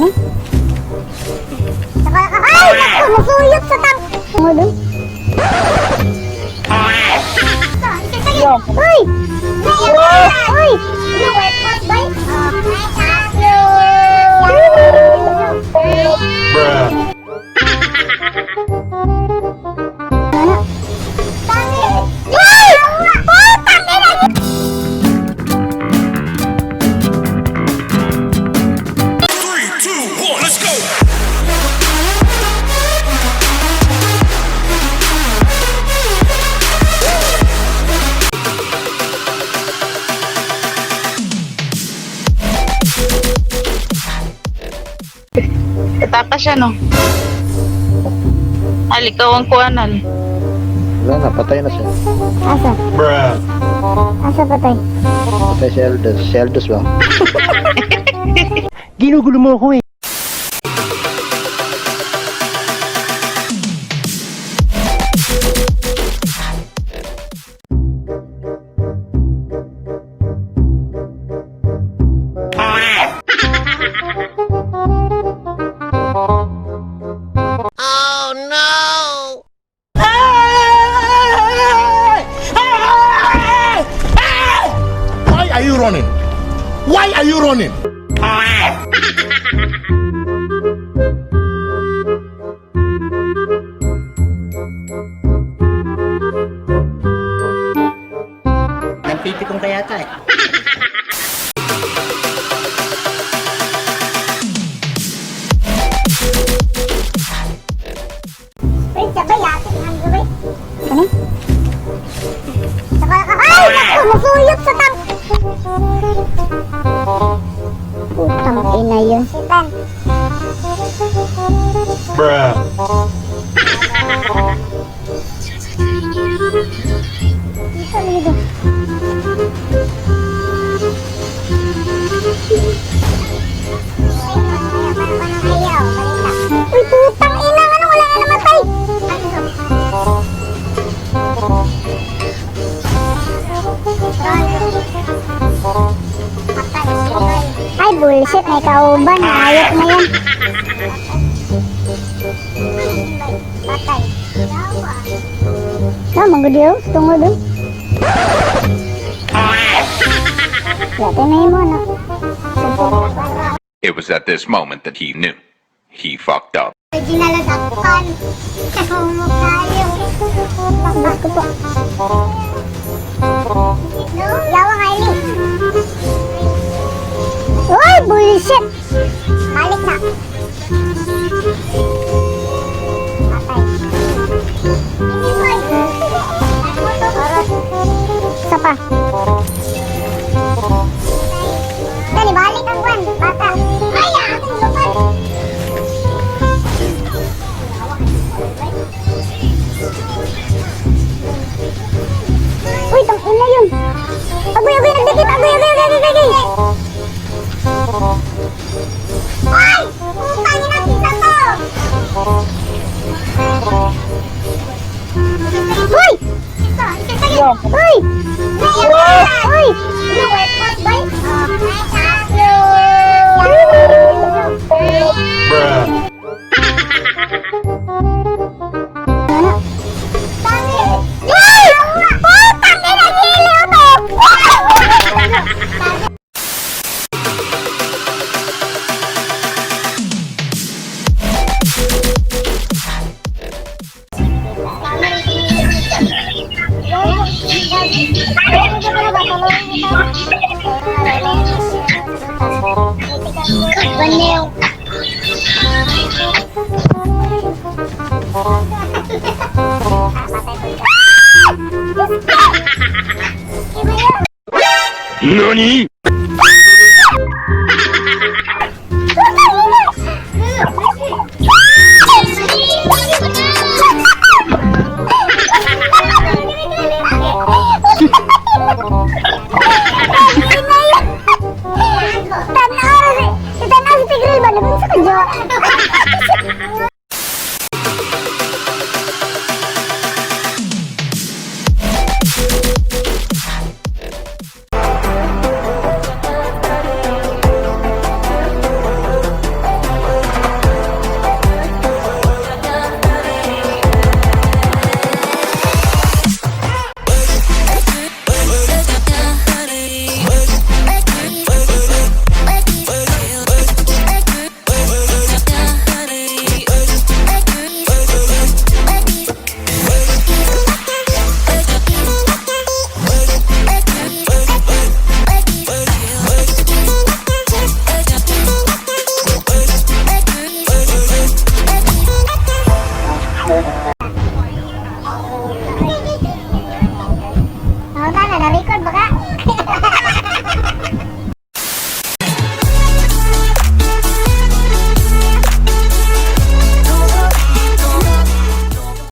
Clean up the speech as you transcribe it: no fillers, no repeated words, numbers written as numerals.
Ano? Ay! Naku! Nasuyot sa tang! Ano doon? Uy! Uy! Bruh. Ano? Uy! Putang ina! Three, two, one, let's go! Tapa siya, no? Al, ikaw ang kuha, Al. Wala na, patay na siya. Asa? Bruh. Asa patay? Patay si Eldos. Si Eldos ba? Ginugulo mo ako eh. Why are you running? Why are you running? Nagpipikong kaya ta eh. Wait, sabay ate. Ang gawin. Ano? Ay! Naku! Nasuyot sa tang! Putang ina yun. Sitan. Bruh. Dito, dito. Uy, putang ina! Ano? Wala na namatay! Ay, bullshit. May kauban. Ayok na yan. Patay. No, manggod tungod oh. Wala tayo na mo, no? It was at this moment that he knew. He fucked up. Original na sakpan. Kayo. Ko po. Yawa nga ini. Uy, bullshit! Balik na. Patay. Isa pa. Dali, balik ang kwan. Bata. Ay, aking lupad. Uy, tang ina yun. Agoy, agoy, nagdikit. Agoy, agoy, agoy, agoy, agoy. Ay! Putang ina, kita to! Uy! Uy! Uy! Bruh. Uy! Putang ina, giliw to! Banew. NANI?! Tanaw si Tigril ba? Nabunsa ka dyan.